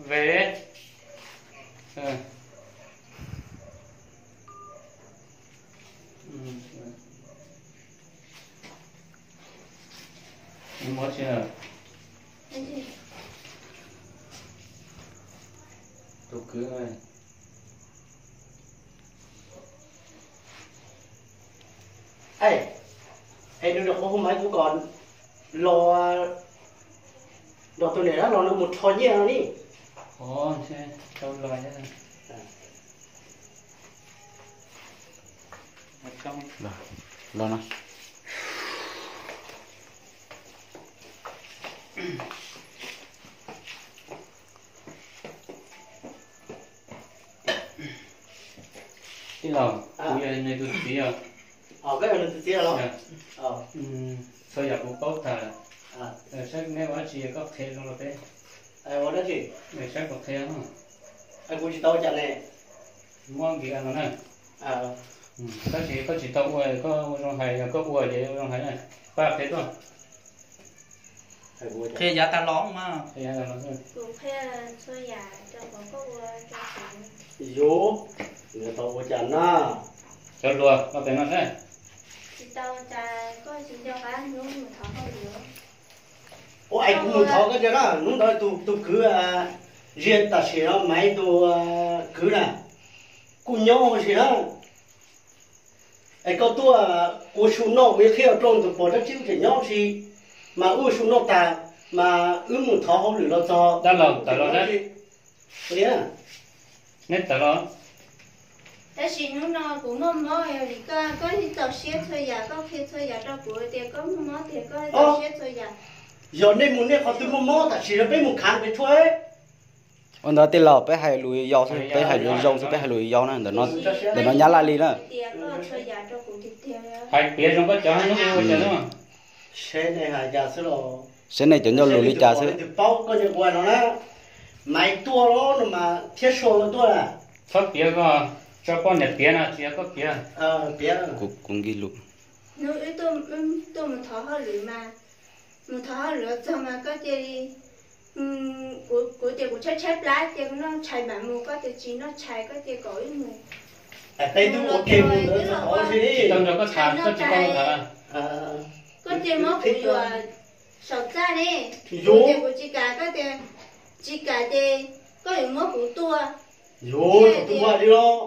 Ve. Tus kwv, es nws rau qhov hu maiv kuv kom los nrog tus niam dab laug no mus rho nyiaj no ni. Los no. Tij laug, kuv yog nws tus txiv os. Koj yog nws tus txiv los? Txhua yam kuv paub tag lawm. Saib neb ua dab tsi koj qhia zoo rau peb. Ua dab tsi? Saib kuv qhia. Kuv tsis tau ua cas ne. Muab nkim no na. Tab sis koj tsis tau ua, koj ua zoo hais, yog koj ua ces ua zoo hais na. Pab qhia tuaj. Qhia yav tas los mas. Qhia yav tas los. Kuv qhia txhua yam rau qhov koj ua rau kuv. Yus, nws tau ua cas na? Cov hluas, koj pem no seb. Tsis tau cas, koj tsis nco qab hnub mus thov hauj lwm. Ua es kuv mus thov koj tias na, hnub ntawd tus kwv, Ziag tam sim no Maiv tus kwv na, kuj nyob ua si na. Es koj tuaj ua su noj ua qhia rau tus pog dab tsi wb tseem nyob si, mas wb ua su noj tas mas wb mus thov hauj lwm los txog. Dab laug tawm los na. Neb tawm los. Tab sis hnub no kuv muaj mob, yog li koj, koj txaus siab txhua yam, koj qhia txhua yam rau kuv tias koj muaj mob tiag, koj txaus siab txhua yam. Yog nej mus nej qhov twg muaj mob tam sim no peb mus khav pem tshuaj. Ua ntawd tij laug, peb hais lus yau xwb, peb hais lus zoo xwb, peb hais lus yau na, ntawm no Nyab Laj li na. Hais piav zoo koj cov hnub ua cas na. Seb nej hais cas xwb los. Seb nej cov ncauj lus li cas xwb. Paub koj ua no na. Maiv tuaj los no mas thiab Sua tuaj. Txhob piav koj, tso poj niam piav no, tsis yog koj piav. Kuv nkig lus. Hnub wb tuaj mus thov hauj lwm mas, mus thov hauj lwm txog mas koj cia li, kuv tias kuv tshaib tshaib plab cia kuv noj tshais mam mus, koj tias tsis noj tshais koj cia kom wb mus. Peb twb ua ke mus ntawd txog tod si. Tsis tau nrog koj tham, koj tsis tau tham. Koj cia muab kuv yuam saum txaj ne. Kuv tias kuv tsis kam, koj tias tsis kam ces koj yuav muab kuv tua. Yuav tus ua li los.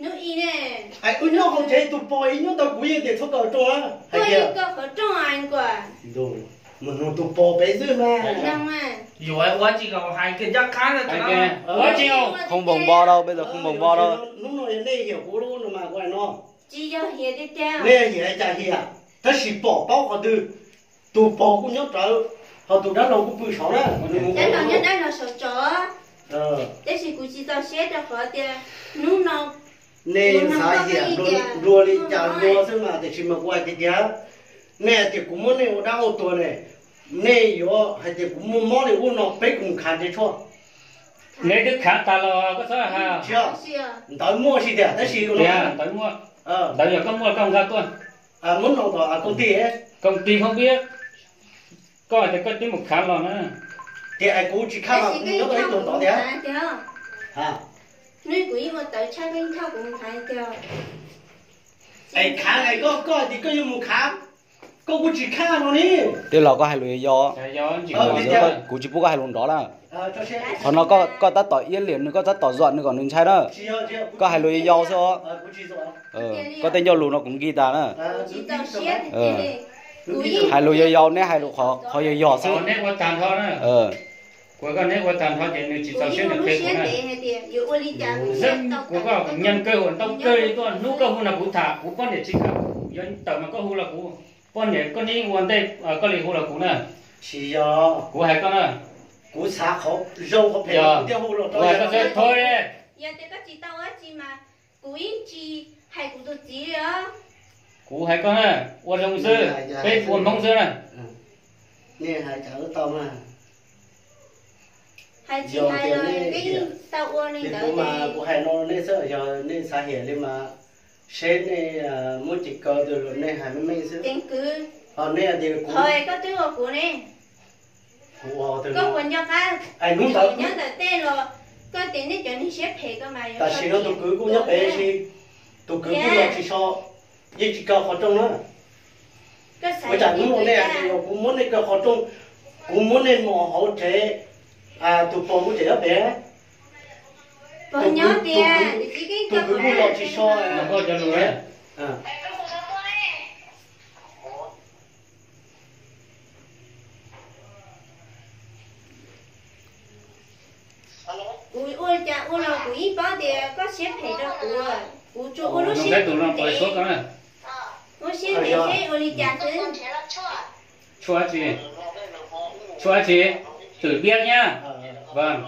Hnub ib ne. Wb nyob hauv tsev tus pog ib nyob tau kuv yeej tias txhob tau rooj. Koj ib koj qhov rooj a kuas. Mus nug tus pog pem xwb mas. Yuav ua tsis los hais kiag ncaj qab na. Ua tsis los. Không vòng vo đâu, bây giờ không vòng vo đâu. Hnub no yog nej hiam kuv lub no mas kuv hais no. Tsis yog hiam tiag tiag. Nej hiam cas hiam, tab sis pom paub qhov twg. Tus pog kuj nyob rawv, ho tus dab laug kuj pw saud na. Dab laug nyob dab laug saum tso. Tab sis kuv tsis txaus siab rau qhov tias hnub no nej xav hiam nplua li cas nplua xwb mas, tiam sis mas kuv hais tias tias nej hais tias kuv muab nej ua dab ua tuag ne, nej yuav hais tias kuv muaj mob li ub no peb kuj mus khav tsev tshuaj. Neb twb khav tas los koj txhob hais. Ntawd muaj tsis tiag, tab sis ntawd muaj, ntawd yog koj muaj koj nqa tuaj. Muab no tom koom tij, koom tij Hmoob Biab, koj hais tias koj twb mus khav los na. Tias kuv tsis khav mas kuv nyob tau ib tug tod tiag. Hnub kuv yeej ua tawv tshaj koj yeej thauj kuv mus khav tiag. Es khav es koj, koj hais tias koj yuav mus khav, koj kuj tsis khav no ni. Tij laug, koj hais lus yau yau, kuv tsis pub koj hais lus nrov na. Qhov no koj tab tom iab liam nws, koj tab tom zom nws kom nws ntshai na. Koj hais lus yau yau xwb os. Koj tej ncauj lus no kuv nkig tas na. Hais lus yau yau, neb hais lus qhov yog yog xwb. Kuv koj neb ua tag nrho ces nws tsis txaus siab nws qhia kuv na. Kuv koj nyeem kawg, ua ntau kawg li tuaj, hnub koj hu no kuv tham, kuv poj niam tsis kam, yuav tawm mas koj hu los kuv poj niam koj neb ua ntej koj li hu los kuv na. Tsis yog. Kuv hais koj na. Kuv xav qhov zoo qhov phem kuv thiaj hu los rau. Kuv hais koj xwb, thov. Yog tias koj tsis tau ua tsi mas kuv yeej tsis hais kuv tus txiv li os. Kuv hais koj na, ua zoo xwb, peb ua Hmoob xwb na. Nej hais cas tau mas. Hais tsis hais los peb yeej tau ua li ntawd. Kuv hais no nej xwb, yog nej xav hiam li mas seb nej muab ces kaw tus luag nej hais meej meej xwb. Ceev kwv. Ho nej tias kuv, koj twb ua kuv ne. Koj puas nco qab hnub ntawd nyob ntawm tej los koj tias nej cov neeg siab phem ko mas tam sim no tus kwv kuj nyob pem si, tus kwv kuj los tsis so, yeej tsis kaw qhov rooj na. Ua cas hnub no nej hais tias kuv muab nej kaw qhov rooj, kuv muab nej mus hauv tsev, tus pog kuj tseem nyob pem. Pog nyob tias tus kwv kuj los tsis so. Kuv ua cas ua los kuv yeej paub tias koj siab phem rau kuv, kuv tsuas ua lub siab ntev, ua siab ntev seb ua li cas xwb. Tshuav tsi, tshuav tsi, twm biab nyab. Vâng.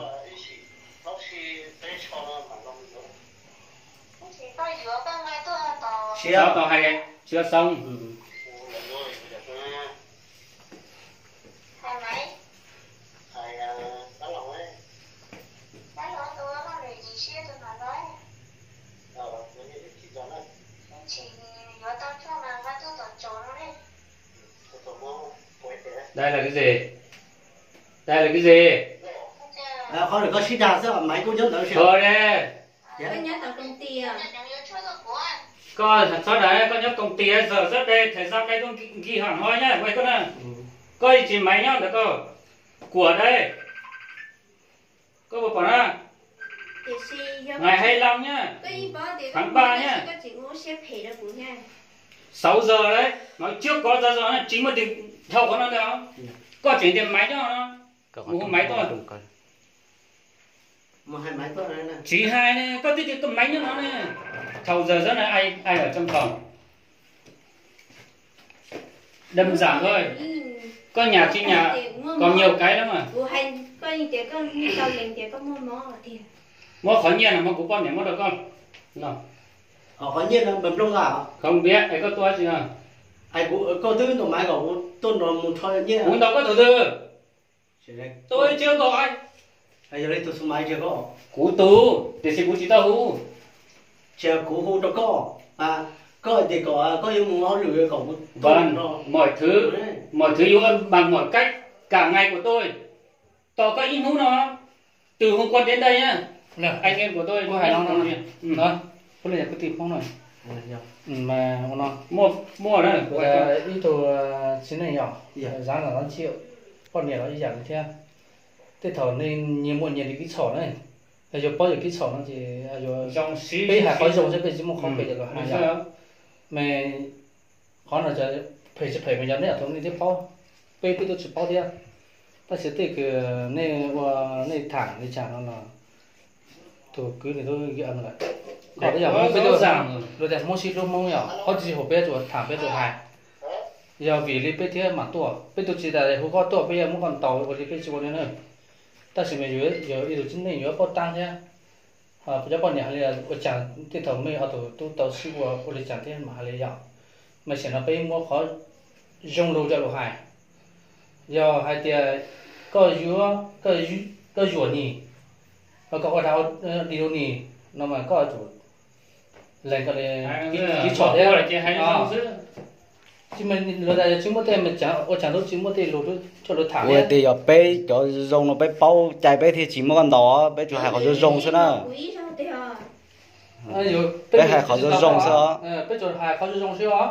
Xav tau hais, tshuav xoo. Đây là cái gì? Đây là cái gì? Qhov ntawm koj sib dag xwb, Maiv kuj nyob ntawd. Thôi đi. Koj txhob dag, koj nyob công ty giờ rất đây, thời gian đây tôi nghỉ hẳn hoi nhá, quay koj na. Koj ib tsis Maiv nyob ntawd koj, kuam đây. Koj puas pom na? Ngày hai lăm nhá. Tháng ba nhá. Sáu giờ đấy, nói trước có giờ rồi, chín mươi điểm thầu có nó đâu. Koj tseem tias Maiv nyob no. Mus hu Maiv tuaj. Tsis hais ne, koj twb tias koj Maiv nyob no ne. Thầu giờ rất là ai ai ở trong phòng. Đơn giản thôi. Koj nyam tsis nyam, còn nhiều cái lắm mà. Muab qhov nyiaj no mas kuv poj niam muab rau koj. Qhov nyiaj no nplooj nplooj a. Không biết, es koj tuaj tsi no? Koj twb ntaus Maiv kom kuv tuaj nrog mus rho nyiaj. Kuv ntaus koj tus twg? Tôi chưa gọi. Yog li tus xu Maiv tiag koj? Kuv tus, tiam sis kuv tsis tau hu. Tias kuv hu rau koj, koj hais tias kom koj yuav mus hauj lwm kom kuv tuaj nrog. Mọi thứ, mọi thứ you ăn bằng mọi cách, cả ngày của tôi. Tos koj ib hnub no, từ hôm qua đến đây nhá. Anh em của tôi, kuv hais no no, kuv li yog kwv tij Hmoob no, muaj ib tug txiv neej yog, zab los no tsis, poj niam los ib yam li thiab. Tej thaum nej nyias muaj nyias li kib txhom na, yog paub yog kib txhom no ces peb hais qhov zoo xwb, peb tsis muaj qhov phem los hais yog. Mas qhov no phem tsis phem mas yog nej ob tug nej thiaj paub, peb peb twb tsis paub thiab. Tab sis tej kws nej ua nej tham li cas no los tus kwv nws tub lawm, koj twb yog Hmoob, peb tug luag tias Hmoob sib hlub Hmoob yog qhov tsis hum peb tsuas tham peb tsuas hais. Yog vim li peb thiaj mam tuaj, peb tug tsis tas hu koj tuaj peb yuav muab koj ntaus ua li peb tsis ua li na. Tab sis mas yus ib tug txiv neej yuav paub tab thiab. Cov poj niam hais li ua cas tej thaum mej ob tug tub tau sib ua ua li cas thiab mas hais li yog. Mas tam sim no peb muab qhov zoo lug coj lug hais. Yog hais tias koj yuav, koj yuam nim, koj ua dag li lub nim no mas koj tsum lees koj li kib txhom thiab. Tsis mas luag tas yog tsis muaj tej, ua cas tub tsis muaj tej lug coj lug tham. Ua tias yog peb cov zoo no peb paub cai peb thiaj tsis muab koj ntaus, peb tsuas hais qhov zoo zoo xwb na. Peb hais qhov zoo zoo xwb os. Peb tsuas hais qhov zoo zoo xwb os.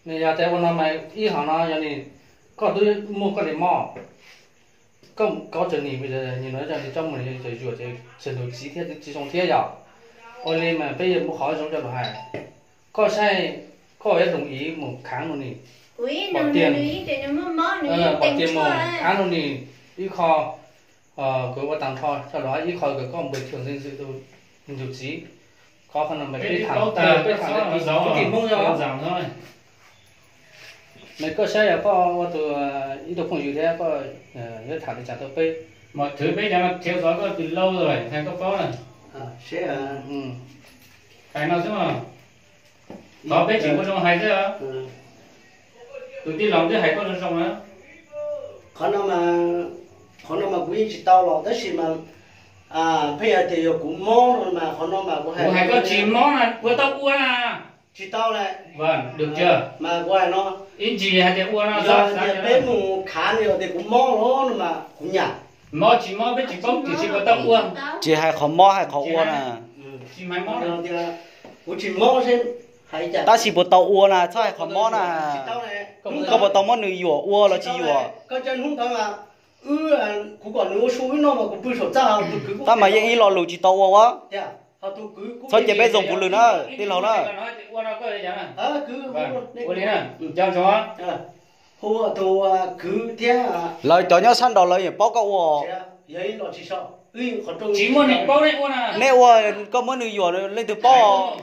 Nws yog tias ua no mas ib hom no yog nws, koj twb muaj koj li mob, koj kaub tsawg nim, nim no coj mus yuam ces tsawg ntus txiv thiab tsis zoo thiab yom. Ua li mas peb yuav muab qhov zoo coj lug hais. Koj saib, koj yuav lug ib mus khaav rau nws, pom tias mus khaav rau nws ib qho, kws ua taag nrho coj lug ib qho kws koj npawg chua ntxeev ntxwm tus nws tus txiv. Qhov no mas peb tham, peb tham kwv tij Hmoob yog. Mas koj saib yog koj ua tus ib tug phooj ywg thiab koj yuav tham li cas rau peb. Mas thwv peb cov no khiav zov koj twb lauj lawm hais koj paub na. Hais no xwb mas. Qhov peb tseem ua zoo hais xwb. Tus tij laug twb hais koj zoo zoo na. Qhov no mas, qhov no mas kuv yeej tsis tau los tab sis mas pheej hais tias yog kuv mob no mas qhov no mas kuv hais, kuv hais koj tsis mob na, ua tau ua na. Tsis tau lawm. Mas kuv hais no, Ib ntsis hais tias ua no, yog tias peb mus khav nws tias kuv mob los no mas kuv nyam. Mob tsis mob peb tsis paub tiam sis puas tau ua. Tsis hais qhov mob hais qhov ua na. Kuv tsis mob, tab sis puas tau ua na, txhob hais qhov mob na. Koj puas tau muab nws yuam ua los tsis yuam? Tab mas yeej ib lo lus tsis tau ua ua. Txhob cia peb zoo puv lws na, tij laug na. Lawv cov nyob sab nraud lawv yeej paub koj ua. Nej ua, koj muab nws yuam leej twg paub?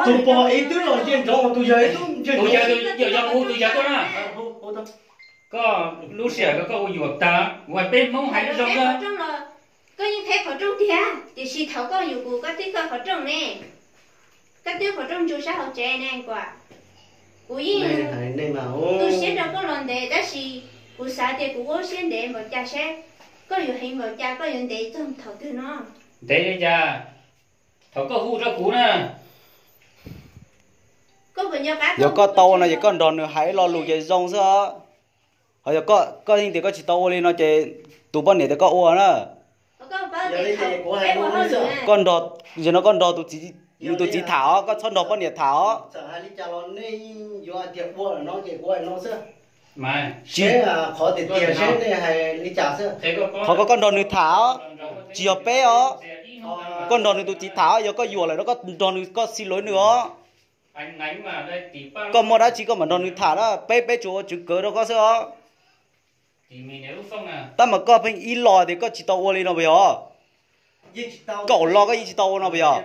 Tus pom ib tug los ze ntsoov tus yawg, tus yawg tuaj na. Koj lub sij hawm koj ua yuam tag, kuv hais peb Hmoob hais zoo na. Koj yeej qheb qhov rooj tiag, tiam sis thaum koj yuam kuv koj twb koj qhov rooj ne. Koj twb qhov rooj ntsuag sab hauv tsev ne Kuam. Kuv yeej tu siab rau koj los ntev, tab sis kuv xav tias kuv ua siab ntev npaum cas seb koj yuav heev npaum cas, koj yuav ntev txog thaum twg no. Ntev li cas? Thaum koj hu rau kuv na. Yog koj tau no ces koj nrog nws hais ib lo lus ces zoo xwb os. Ho yog koj yeej tias koj tsis tau ua li no ces tus poj niam tias koj ua na. Koj nrog, zaum no koj nrog tus txiv, nws tus txiv tham os, koj txhob nrog poj niam tham os. Qhov ko koj nrog nws tham os, tsis yog peb os. Koj nrog nws tus txiv tham os, yog koj yuam lawm no koj nrog nws, koj xi luv nws os. Koj muaj dab tsi koj mam nrog nws tham na, peb peb tsuas ua tswv kawv rau koj xwb os. Tab mas koj pheej ib lo tias koj tsis tau ua li no puas yog? Kaum lo koj yeej tsis tau ua no puas yog?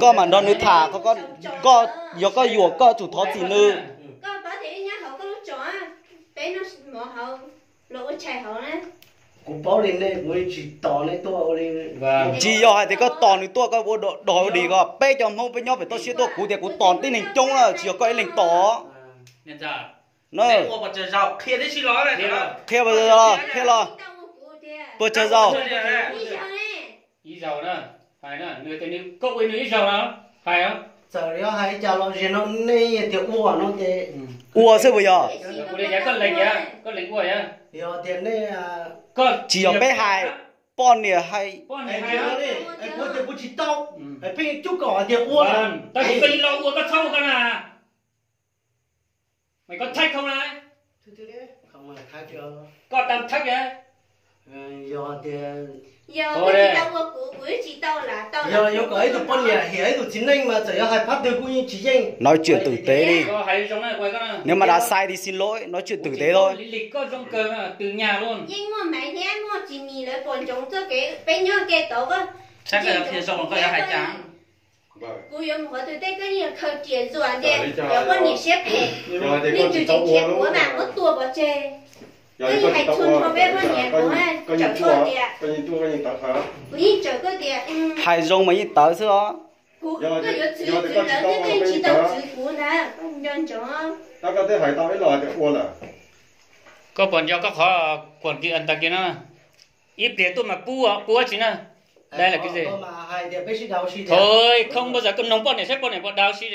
Koj mam nrog nws tham, yog koj yuam koj tsum thov txim nws. Tsis yog hais tias koj tos nws tuaj koj ua dog ua dig ko, peb cov Hmoob peb nyob pem toj siab tuaj, kuv tias kuv tos tib neeg coob na, tsis yog koj ib leeg tos. Qhia, qhia los. Puas tsawg zaus? Ib zaug na, hais na, nws tias nws, koj ua nws ib zaug no, hais. Txawm yog hais li cas los zaum no nej tias ua no ces ua xwb puas yog? Ua li cas koj lees, koj lees ua yog? Yog tias nej, tsis yog peb hais, poj niam hais. Kuv tias kuv tsis tau, pheej cub kom hais tias ua. Tab sis koj yeej los ua, koj txhob ua koj na. Mày có thách không đấy? Có thách đấy. Yog tias, yog koj tsis tau ua kuv, kuv yeej tsis tau, yog yuav kom ib tug poj niam hiam ib tug txiv neej mas txawm yog hais phab twg kuj yeej tsis yeej. Nói chuyện tử tế đi. Nếu mà đã sai thì xin lỗi, nói chuyện tử tế thôi. Yeej muaj Maiv thiab muaj Tsis Mis lawv pom ntsoov txoj kev peb nyob ke tod, koj kuv yuav mus qhov twg tej koj yeej khaws riam ntxuam tias cov poj niam siab phem, leej twg tseem khiav kuv mas muab tua pov tseg. Koj yeej hais txhua nrho peb poj niam kuv tsawm koj tias, kuv yeej tsawm koj tias, hais zoo mas yeej tawv xwb os. Koj yuav txwv txwv lawv thiab koj yeej tsis tau txwv kuv ntag, koj nco ntsoov. Koj puas nco koj qhov kuam kis tas kiag no? Ib pliag tuaj mas pub, pub tsis na. Dab laug kis, thov khoob npawb zas koj noog poj niam saib poj niam puas dag si.